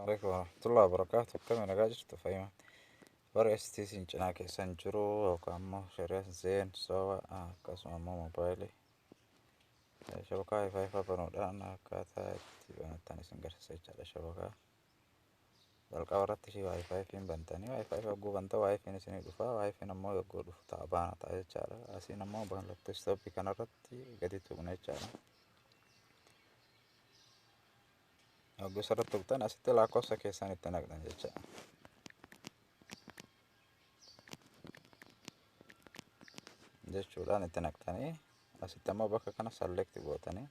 Assalamu alaikum warahmatullahi wabarakatuh. Akkami nagaa jirtu fayyumatti. Bara STC'n cinaa keessan jiru yookaan immoo shari'a Zeen Sowa akkasuma immoo moobaayilii shabakaa WiFi faa banuudhaan akkaataa itti banattan isin garsiisa jechaadha shabakaa. Jalqaba irratti ishii WiFi fiin bantanii WiFi hogguu banta WiFiin isinii dhufa WiFiin ammoo yogguu dhufu ta'a baana ta'a jechaadha. Asiin ammoo mallattoo istooppii kanarratti gadi tuqna jechaadha. Yogguu isarratti tuqxan asitti lakkoofsa keessan itti naqxan jechaadha. Jechuudhaan itti naqxanii asitti ammoo bakka kana select gootanii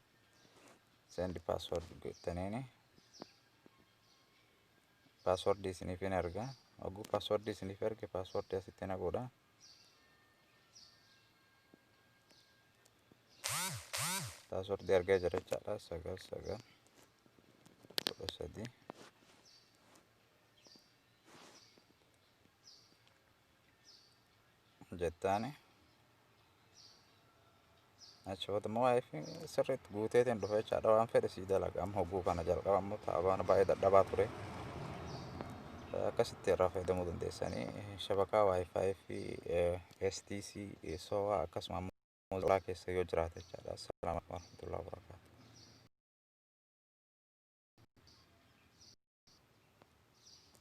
send password gootaniini password isiniif hin erga. Yogguu password isiniif erge password asitti naquudha. Password argee jira jechaadha. 9 9 13 jettaani. Achi booda immoo wifi sirriitti guuteetiin dhufe jechaadha. Waan fedhe sii dalaga. Amma hogguu kana jalqaba ammoo taabaan baay'ee dadhabaa ture. Akkasitti irraa fayyadamuu dandeessanii shabakaa wifi fi STC SOA akkasuma ammoo keessa yoo jiraate jechaadha. Assalamu alaikum warahmatullahi wabarakatuh.